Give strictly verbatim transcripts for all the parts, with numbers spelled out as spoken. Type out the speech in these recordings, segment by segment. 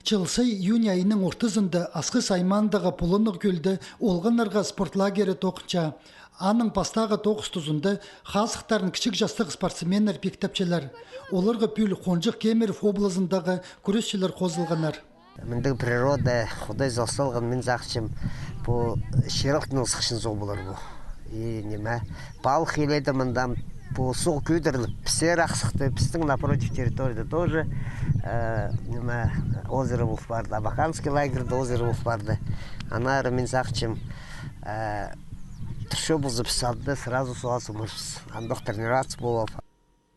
Чыл сай июнь айының ортызында Асхыс аймаандағы Пуланнығ кӧлде олғаннарға спорт лагері тоғынча. Аның пастағы тоғыс тузында хазыхтарын кічіг частығ спортсменнер пиктепчелер. Оларға пӱӱл Хонҷых Кемерово облазындағы кӱресчілер хозылғаннар. Мындағ природа, Худай сох салған, мин сағынчам, пу чиректің сыхчаң суғ полар пу. И ниме, палых иледе мында, пу суғ кӧдіріліп, пісер ах сыхты, пістің напротив территорияда тоже, э, ниме, озеро пол парды, Абаканский лагерьде озеро пол парды. Аннаңар мин сағынчам, э, турча полза, піс анда сразу суға сомарбыс. Андох тренироваться полып.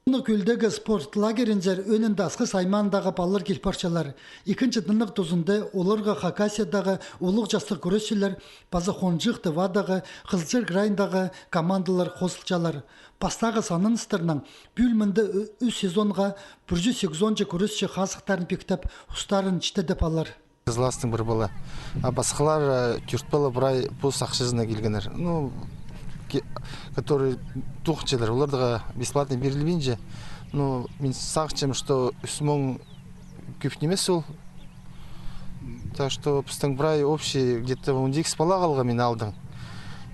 Пуланнығ кӧлдегі спорт лагерінзер ӧӧнінде Асхыс аймаандағы палалар кил парчалар. Ікінҷі тынағ тузында оларға Хакасиядағы улуғ частығ кӱресчілер паза Хонҷых, Тывадағы, Хызылчар крайындағы командалар хозылчалар. Пастағы сананыстарнаң, пӱӱл мында ӱ-, ӱс сезонға пір чӱс сигізонҷа кӱресчі хазыхтарын пиктеп, устарын читедіп алар. Кызластың пір пала. А пасхалар, э, тӧрт пала прай пос ахчазына килгеннер. Ну, ке-, которые тоғынчалар, оларға бесплатно пирілбинче. Ну, мин сағынчам, что ӱс муң кӧп нимес ол. Так что пістің прай общий где-то он сигіс пала халған мин алдаң.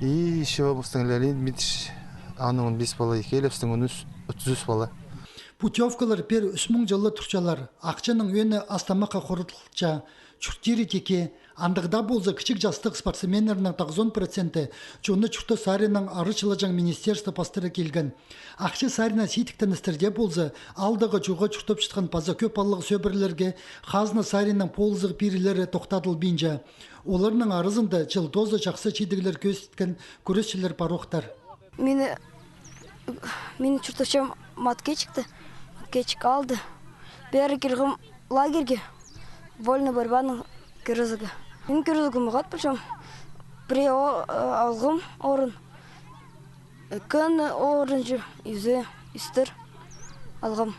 И ещё пістің Леонид Дмитриевич, аның он пис пала, ікӧлептің он ӱс, отыс ӱс пала. Путёвкалар пеер ӱс муң чылла турчалар. Ахчаның ӧӧні ас-тамахха хорыдылча. Чуртиры тикке. Андағ даа полза, кічіг частығ спортсменнернің тоғызон проценті чонны чуртас саринаң арачылаҷаң министерство пастыра килген. Ахча сарина сидіктеністер дее полза, аалдағы чуға чуртапчатхан паза кӧп палалығ сӧбірелерге хазна саринаң полызығ пирілері тохтадылбинча. Оларның аразында чыл тооза чахсы чидіглер кӧзіткен кӱресчілер парохтар. Мині, мині чуртапчам Маткечікте, Маткечік аалда. Пеер килгем лагерьге, вольный борьбаның кӧрізігі. Мин кӧрізігі мағат пілчем, пірее о-, э, алғам орын, э, кӧні орынҷы, ӱзе, ӱстер алғам.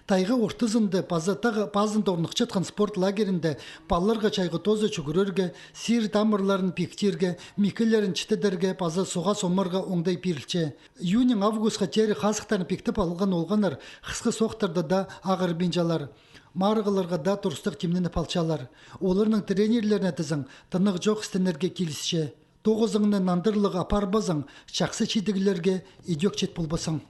Тайға ортызында паза тағ пазында орныхчатхан спорт лагерінде палаларға чайғы тооза чӱгӱрерге, сир тамырларын пиктирге, микелерін читедерге паза суға сомарға оңдай пирілче. Июньның августха теере хазыхтарын пиктеп алған олғаннар хысхы сохтарда даа ағырбинчалар. Марығларға даа турыстығ тимненіп алчалар. Оларның тренерлеріне тізең, тынағ чох істенерге килісче. Тоғызыңны нандырлығ апарбазаң, чахсы чидіглерге идӧк чит полбассың.